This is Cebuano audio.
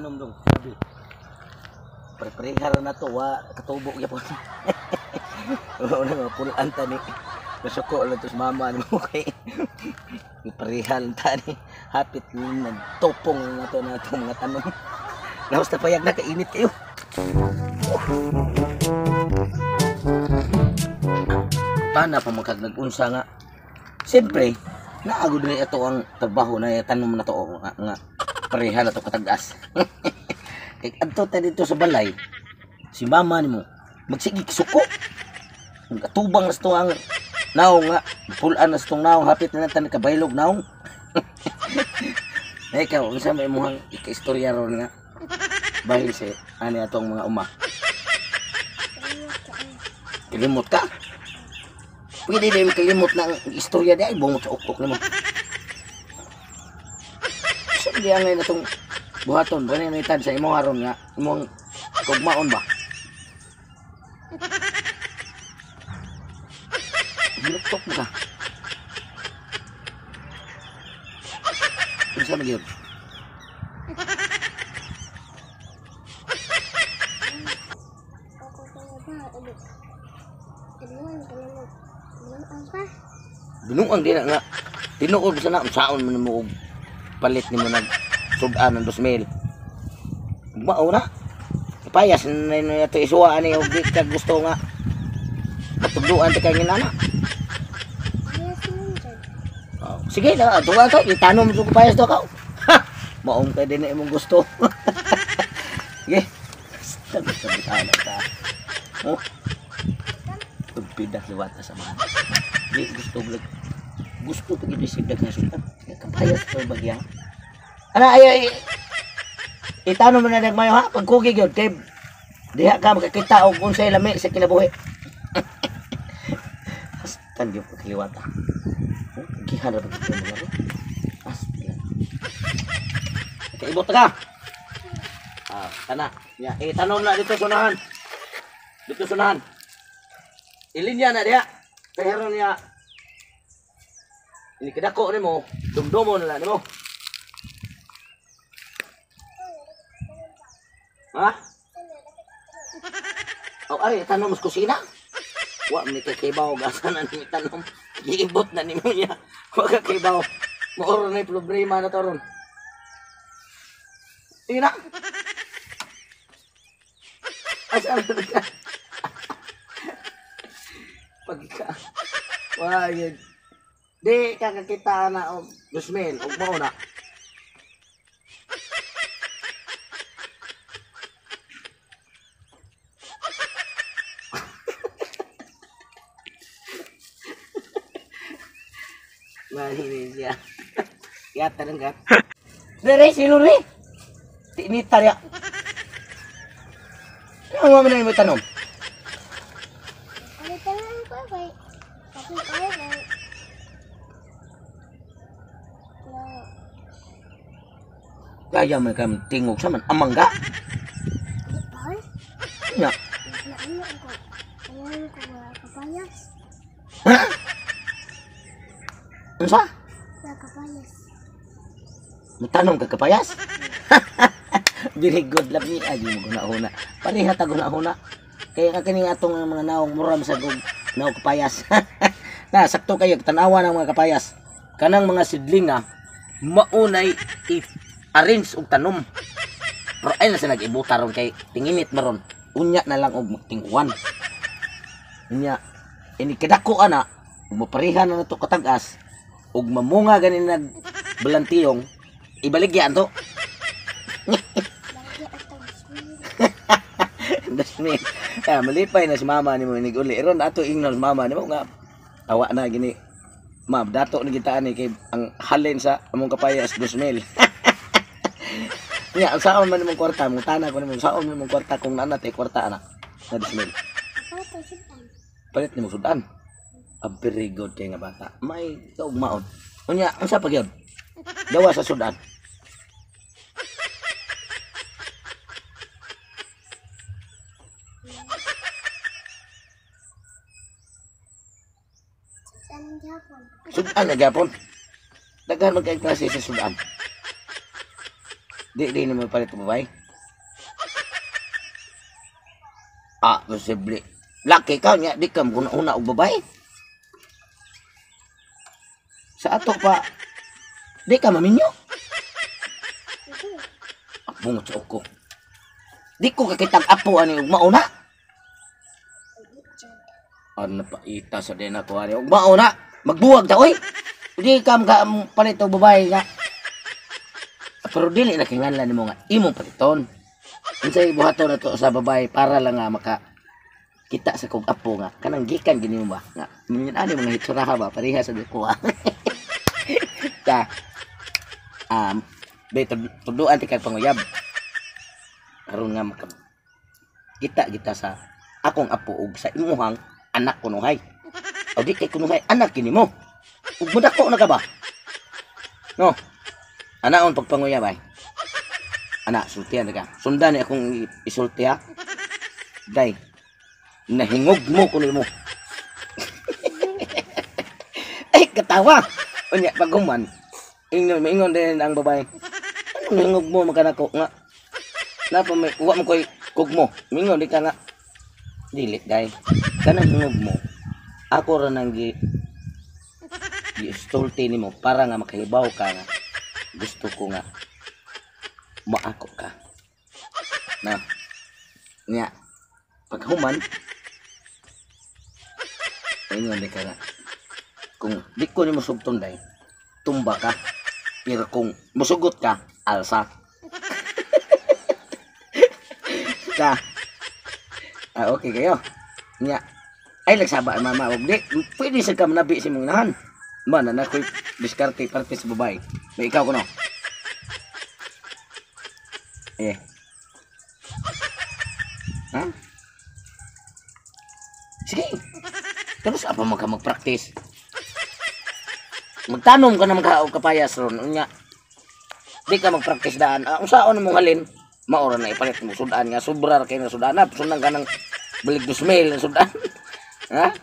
Tanom dong, grabe. Preparehar na to, wa katubo gyapon. Wala na mga pulaan ta ni. Nasuko lang to sa mama ni mo kay. Parehal ta ni. Hapit nagtupong na to na itong mga tanom. Laos na payag na, kainit kayo. Tana pa magkag nag-unsa nga. Siyempre, naagod na ito ang trabaho na tanom na to nga, nga pareha na to katagas. Kay adto ta dito sa balay, si mama nimo magsige suko. Atubang na to ang naong nga, pulaan na tong naong, hapit na tan kabaylog naong. Na ikaw, unsa may imong ika-istorya ron nga bahil sa ani atong mga uma? Kalimot ka? Pwede na yung kalimot na ang istorya di ay bungot sa ukok nimo. Sa di angay na itong buhaton, ba na itan sa imong aron nga, imong kugmaon ba? Ginuktok mo ka. Unsa man gyud? Binuang din na nga. Tinuod sa na saon man mo og palit nimo nag sud-an ng 2,000. Mao na. Payas na na ito isuwa ani og di ka gusto nga patugduan ti kay nana. Oh, sige na, tuwa ka, itanom mo payas do ka. Maong kay din na imong gusto. Sige. Sabi ta ta. Oh. Tugpida liwata sa mga. Di gusto blag. Gusto pag inisip na sultan. Kapayas to bagya. Ana ay itanom mo na nagmayo ha pagkugi gyud kay diha ka makakita og unsay lami sa kinabuhi. Astan gyud pagkaliwata. Gihan ra pag mo laro. Astan. Kaibot ka. Ah, kana. Ya, itanom na dito sunahan. Dito sunahan. Ilinya na diha. Pero niya ini kedako nimo, dumdumo na lang nimo. Ha? Oh, ay, tanom sa kusina. Wa man kay kibaw gasa na ni tanom. Giibot na nimo niya. Wa ka kibaw. Maoro na problema na to ron. Sige na. Asa na ka? Pagka. Wa yun. Di ka kakita na og 2,000 og mao na. Mahinis siya. Yata lang ka. Dere, sino rin? Tinita niya. Ano mo na yung tanong? Ano tanong ko ba? Kasi ko ba? Kaya man kami tingog sa man. Amang ka? Di ba? Nya. Ano ko? Ano ko kapayas? Ha? Unsa? Kapayas. Matanong ka kapayas? Very good love ni ay mo guna-huna. Pareha ta guna-huna. Kaya ka kining atong mga naong muram sa gug naong kapayas. Na sakto kayo tan-awa ng mga kapayas. Kanang mga sidling nga maunay i-arrange og tanom. Pero ay na sa nag-ibuta ron kay tinginit maron. Unya na lang og magtingkuan. Unya ini kadako ana mapareha na nato katag-as ug mamunga ganin nag balantiyong ibaligya anto. Dasmi. Ah, malipay na si mama nimo inig uli. Ron ato ingnon si mama nimo nga awa na gini. Ma'am, dato ni kita ani kay ang halin sa among kapayas 2,000. Nya, ang saon man nimong kwarta, mong tana ko nimo, saon man nimong kwarta kung naa tay kwarta ana na 2,000. Palit nimo sudan. A very good kay nga bata. May kaugmaon. Unya, unsa pa gyud? Gawa sa sudan. Sudan na gyapon. Daghan man kay klase sa sudan. Di di nimo palit babae. Ah, posible. Laki ka nya di ka una og babae. Sa ato pa di ka maminyo. Hindi. Bungot sa uko. Di ko kakitag apo ani ug mauna. Ano pa ita sa din ako ani ug mauna. Magbuwag ta oy. Di ka maka palit og babae nga. Pero dili na kinganlan nimo nga imong paliton. Unsay buhaton nato sa babae para lang nga maka kita sa kog apo nga kanang gikan gini mo ba nga mingon ani mga hitsuraha ba pareha sa ko. Ta be tuduan ti kag panguyab aron nga maka kita kita sa akong apo ug sa imuhang anak kunuhay o di kay kunuhay anak kini mo ug mudako na ka ba no anaon pagpanguyab ay anak sultian ka sundan ni akong isulti ha day nahingog mo kuno mo. Ay katawa. Unya paghuman ingon maingon din ang babae. Anong nahingog mo makanako nga napa may uwa mo koy kugmo. Mingon di ka nga dili day. Kanang hingog mo ako ra nang gi giistulti nimo para nga makahibaw ka nga gusto ko nga maako ka. Na nya paghuman ingon di ka nga kung di ko nimo sugton day tumba ka pero kung musugot ka alsa ka. Ah, okay kayo nya ay nagsaba ang mama og di pwede sa ka manabi sa imong inahan man na nakoy diskarte parte sa babae may ikaw kuno eh ha sige. Tapos apa man ka mag-practice? Magtanom ka na magka og kapayas ron. Unya, di ka mag-practice daan. Ah, unsaon mo halin? Maura na ipalit mo sudan nga sobra kay na sudan. Sundan ka ng balik 2,000 na sudan. Ha?